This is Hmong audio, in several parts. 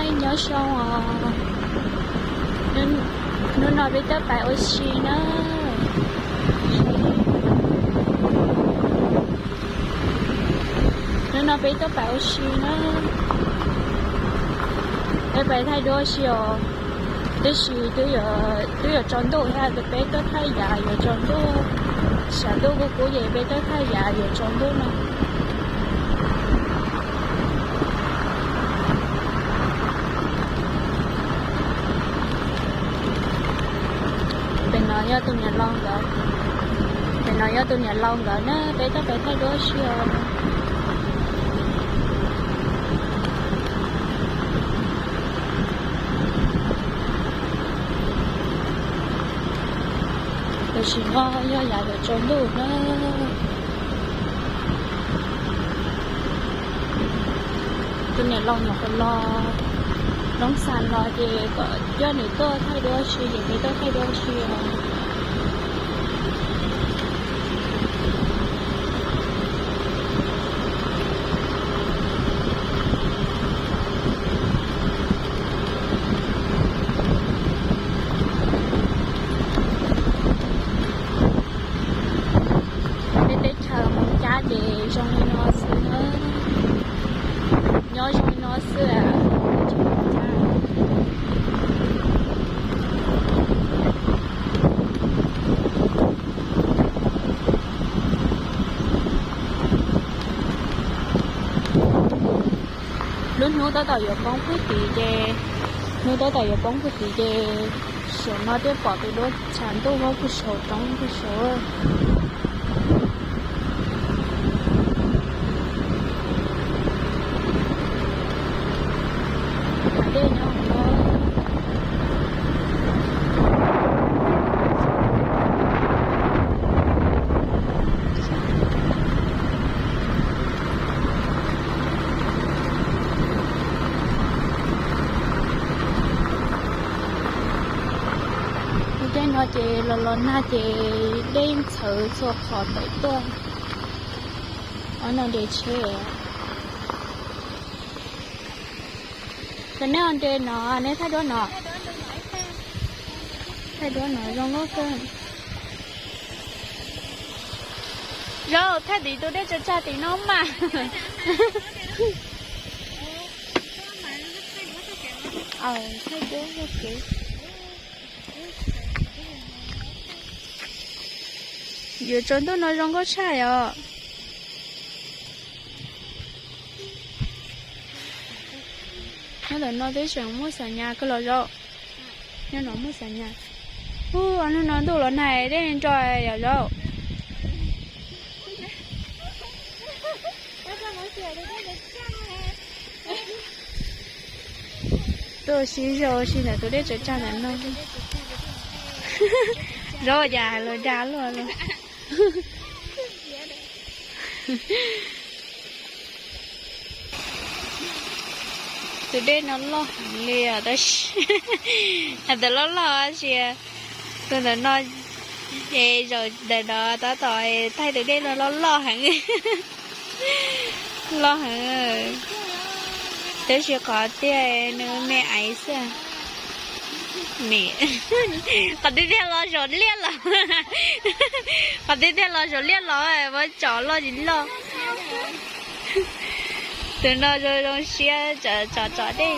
Nyob zoo os, hnub no peb tuaj pais ua si na. Hnub no peb tuaj pais ua si na. Peb pais thaij duab ua si os. Tab sis twb yuav tsaus ntuj thiab ces peb tuaj thaij yav yuav tsaus ntuj. Tshav ntuj kub kub ces peb tuaj thaij yav yuav tsaus ntuj no. Pem no yog tus niam laus nkawd, pem no yog tus niam laus nkawd na, peb tuaj pais thaij duab ua si os. Tam sim no yog yav yuav tsaus ntuj na. Tus niam laus nyuam qhuav los Loob Xas los ces kom coj nws tuaj thaij duab ua si ces nws tuaj thaij duab ua si os. Peb teb chaws Moos Cab ces zoo li no xwb na. Nyob zoo li no xwb. Lub hnub tab tom yuav poob puag tid ces, hnub tab tom yuav poob puag tid ces, saum no twb pom tus duab tshav ntuj vab puag saud roob puag saud. Dej nyob hauv no. Tej no ces los los nag ces dej yeej txhawv txhua qhov tawm tuaj. Ob no nres tsheb. Ces neb ho nres no, neb thaij duab no. Thaij duab no zoo nkauj kawg. Zaum thaij tim tus dej tsaws tsag tim no mas. Thaij duab ua ke. Yuav tsaus ntuj no zoo nkauj tshaj os. Nyob ntawm no twb tseem muaj xas nyas kawg los zaum. Nyob no muaj xas nyas. Ub, ob hnub no ntuj los nag dej nro yom zaum. Tuaj sib zog ua si ntawm tus dej tsaws tsag ntawm no. Zaum cas hais lus dag luaj luaj. Tus dej no loj heev li os, tab sis hais tias loj loj tab sis tus ntawm no ces zaum ntawm no tab tom thaij tus dej no loj loj heev. Loj heev. Tab sis qhov tiaj nws me aiv xwb. Qhov tiaj tiaj los zaum liaj los. Qhov tiaj tiaj los zaum liaj los, muab tsom loj tsis loj. Tus no zoo zoo siab tsom tsom dej.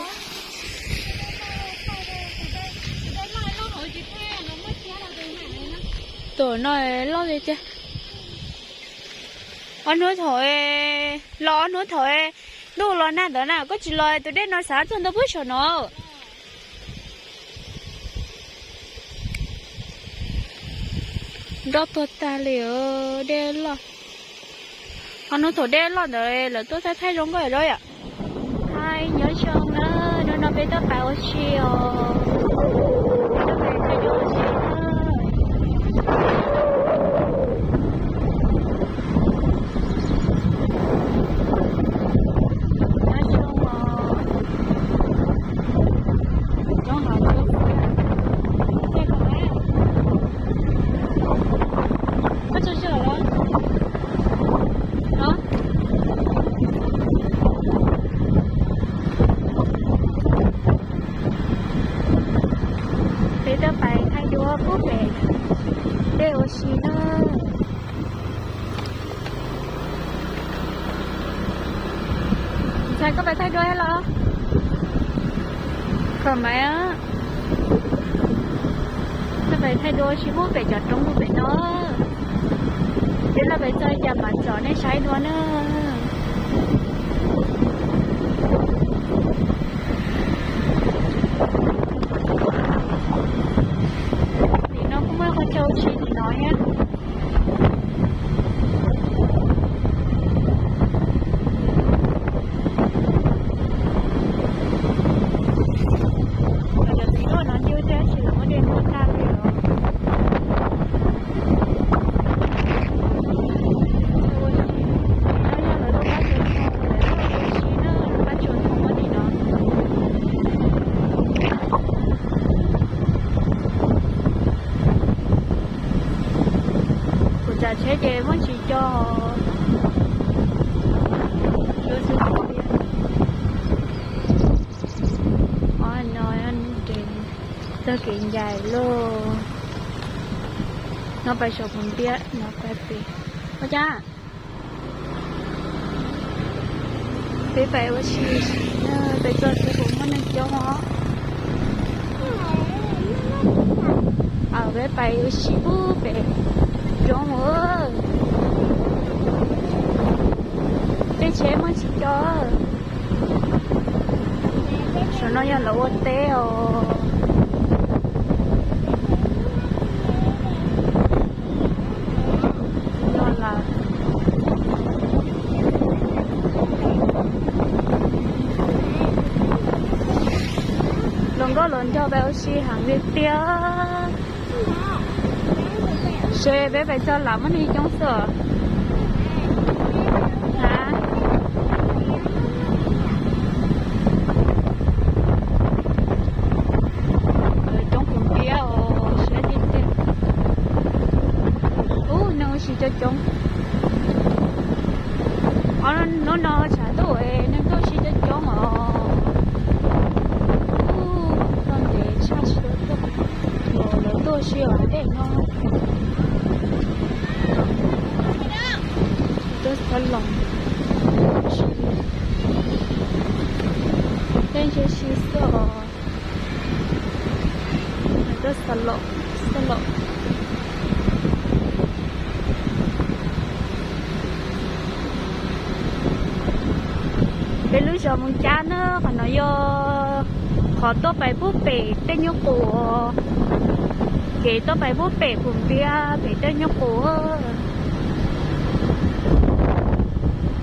Tus no loj li tiag. Ob hnub thaum, los ob hnub thaum ntuj los nag ntawd na koj tsis los tus dej no xav txog ntau pub saum no. Nroj tuag tag li, dej loj. Ob hnub thaum dej loj ntawd lawv tuaj thaij thaij zoo nkauj zaub yom. Hais nyob zoo na, hnub no peb tuaj pais ua si os. Peb tuaj pais thaij duab ua si na. Nyob zoo os. Roob hav tuaj xwb. Tej kom na. Koj tso zog los? Hov. Khom maiv, laj pais thaij dua tsis pub pem cov roob pem no. Ces laj pais txog cas mam tsom nej saib dua na. Tim no kuj muaj qhov chaw ua si tim no thiab. Cov txiv duaj no ncuj thiab tsis los muab dej muab tag li os. Lawv yog lawv lub qab tsuas thoo, lawv lub qab tsuas thoo ua tim no. Kuv tsav tsheb ces muaj tsis co. Ob no, txog kev ncaim lauj. No pais saum Pus Npiab no pais pem. Ua cas? Peb pais ua si, pais txog tsev kuv muaj neeg coob os. Peb pais ua si pub pem roob. Tej tsheb muaj tsis co. Saum no yog lawv ua teb os. Hluas nkauj hluas nraug peb ua si heev li tiag. Seb peb pais txog lawm muaj neeg coob xwb os. Coob kawg nkaus, siab tiag tiag. Ub, neeg ua si coob coob. Hnub no tshav ntuj es neeg tuaj ua si coob coob os. Ub, txog ntev tshaj tsis tau tuaj, lawv tuaj ua si os dej no. Tuaj xav los, tej ntshe si xwb os. Tuaj xav los, xav los. Peb lub zos Moos Cab na, qhov no yog qhov tuaj pais pub pem Tej Nyuj Qus, kev tuaj pais pub pem Pus Npiab pem Tej Nyuj Qus.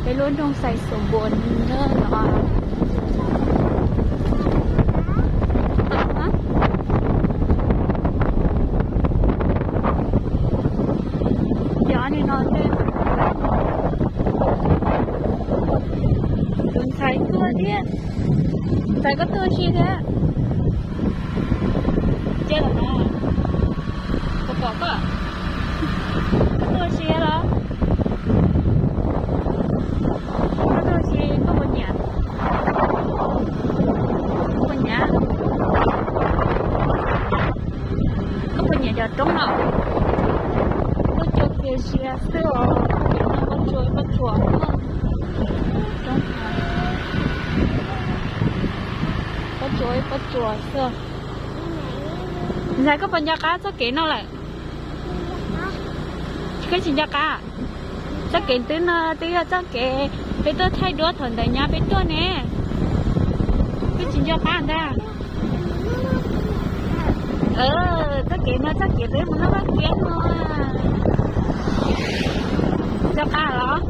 Peb lub nroog Xais Xus Npuas no. Cov no tej tus ntxhais tuaj thiab. Ntxhais koj tuaj ua si thiab. Cia los no, koj pom koj tuaj ua si los? Koj tuaj ua si koj puas nyiam? Koj puas nyiam? Koj puas nyiam cov roob no? Koj cov txias sia xwb os, pob tsuas pob tsuas, pob tsuas pob tsuas xwb. Ntxhais koj puas nco qab txoj kev no lawm? Koj tsis nco qab? Txoj kev twb no twb yog txoj kev peb tuaj thaij duab thaum ntawd nyab peb tuaj ne. Koj tsis nco qab ntag. Txoj kev no txoj kev peb mus noj vaj kiab no. Nco qab los?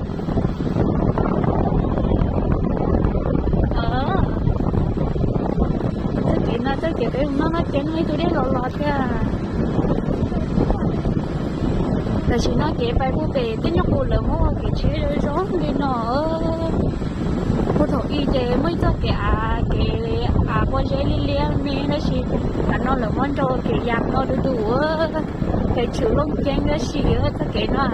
Txoj kev no txoj kev peb mus noj vaj kiab no ib tug dej los los thiab. Tam sim no kev pais pub pem Tej Nyuj Qus lawv muaj kev tsheb zoo zoo li no. Puag thaum ub ces muaj ib txoj kev av, kev av pob zeb liab liab me tab sis tam no lawv muab nrau kev ya no du du, kev tshwm looj ceeb tab sis txoj kev no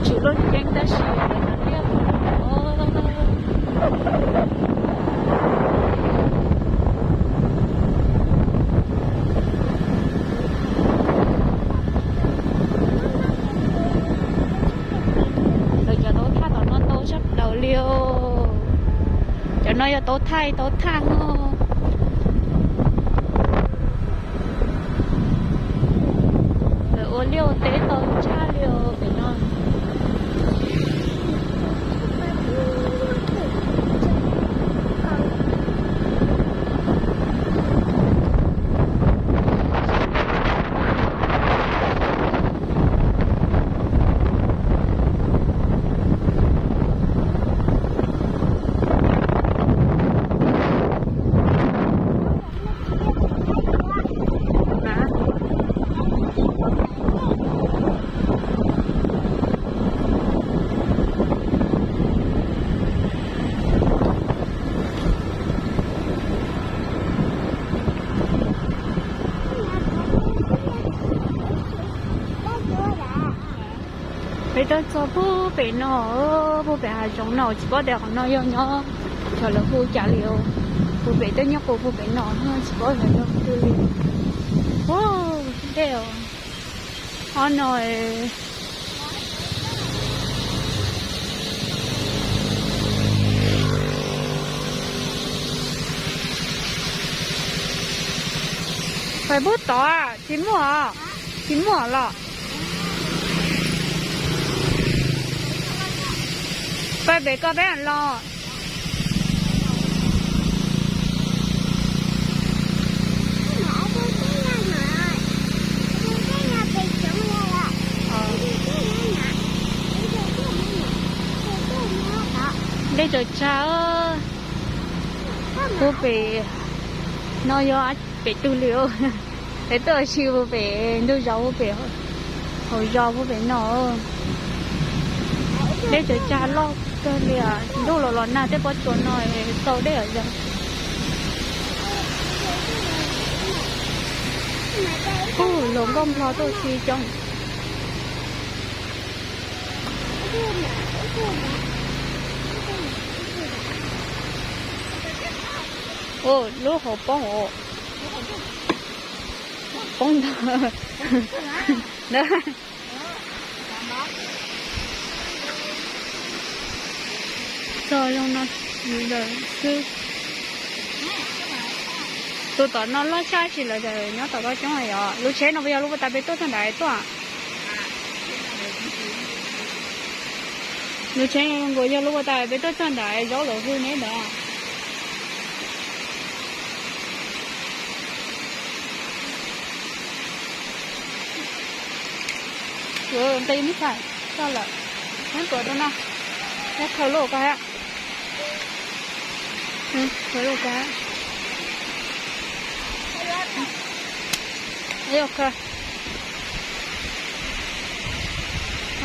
tshwm looj ceeb tab sis lawv cov No yog tau thaij tau thaj no. Lawv ua liaj ua teb tau tshaj li os pem no. Peb tuaj txog puag pem no, puag pem hav zoov no tsis paub tias qhov no yog nyob cov lawv hu cas li. Puag pem twb nyob qus puag pem no tsis paub yog yog twg li. Ua dej os. Ob no pais puag tod tsis muaj, tsis muaj los. Pais pem ko peb los. Dej tsaws tsag. Puag pem no yog pem twg li. Peb tuaj ua si puag pem ntug zos puag pem, hauv zos puag pem no. Dej tsaws tsag loj kawg li. Ntuj los los nag tej pob tsuas no tau dej os yog. Kuj hluas nkauj nplog tuaj si coob. Ua lub hauv poob os. Poob ntag. Txog zoo no xwb. Tus tom no loj tshaj, tab sis lawv nyob tom ko coob yom. Lub tsheb no puas yog lub puag ta peb tuaj txog nrad tuaj? Lub tsheb nkaus yog lub puag ta peb tuaj txog nrad zaub lawv hu neb ntawd. Nqi me ntxhais, txog lawm. Neb tuav rau no, neb khaws lub ko hab. Khaws lub ko hab.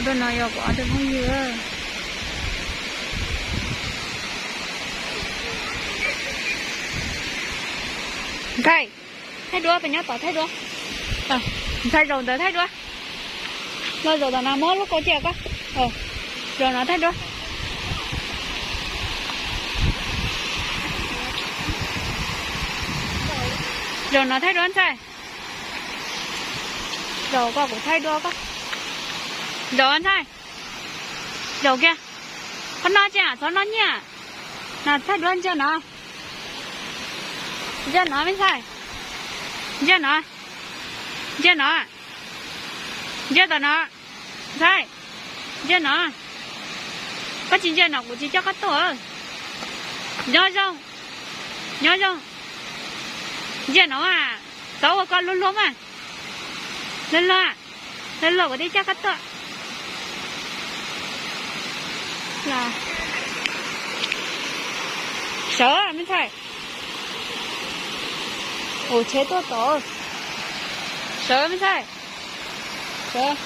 Ua no yog kuv ob tug phooj ywg. Ntxhais, thaij duab, peb nyob tod thaij duab. Ntxhais, zaum ntawd thaij duab. Los zaum tom no muab lub kaus cia koj. Zaum no thaij duab. Zaum no thaij duab ntxhais. Zaum koj kuv thaij duab koj. Zaum ntxhais. Zaum kiag. Qhov no tsis txhob noj nyiaj. No thaij duab ntsia no. Ntsia no me ntxhais. Ntsia no. Ntsia no. Ntsia tom no. Ntxhais. Ntsia no. Koj tsis ntsia no kuv tsis coj koj tuaj. Nyob zoo. Nyob zoo. Ntsia no mas. Txhob ua koj luag luag mas. Luag luag. Luag luag kuv thiaj coj koj tuaj. Sawv me ntxhais. Ua tsheb tuaj tod. Sawv me ntxhais. Sawv.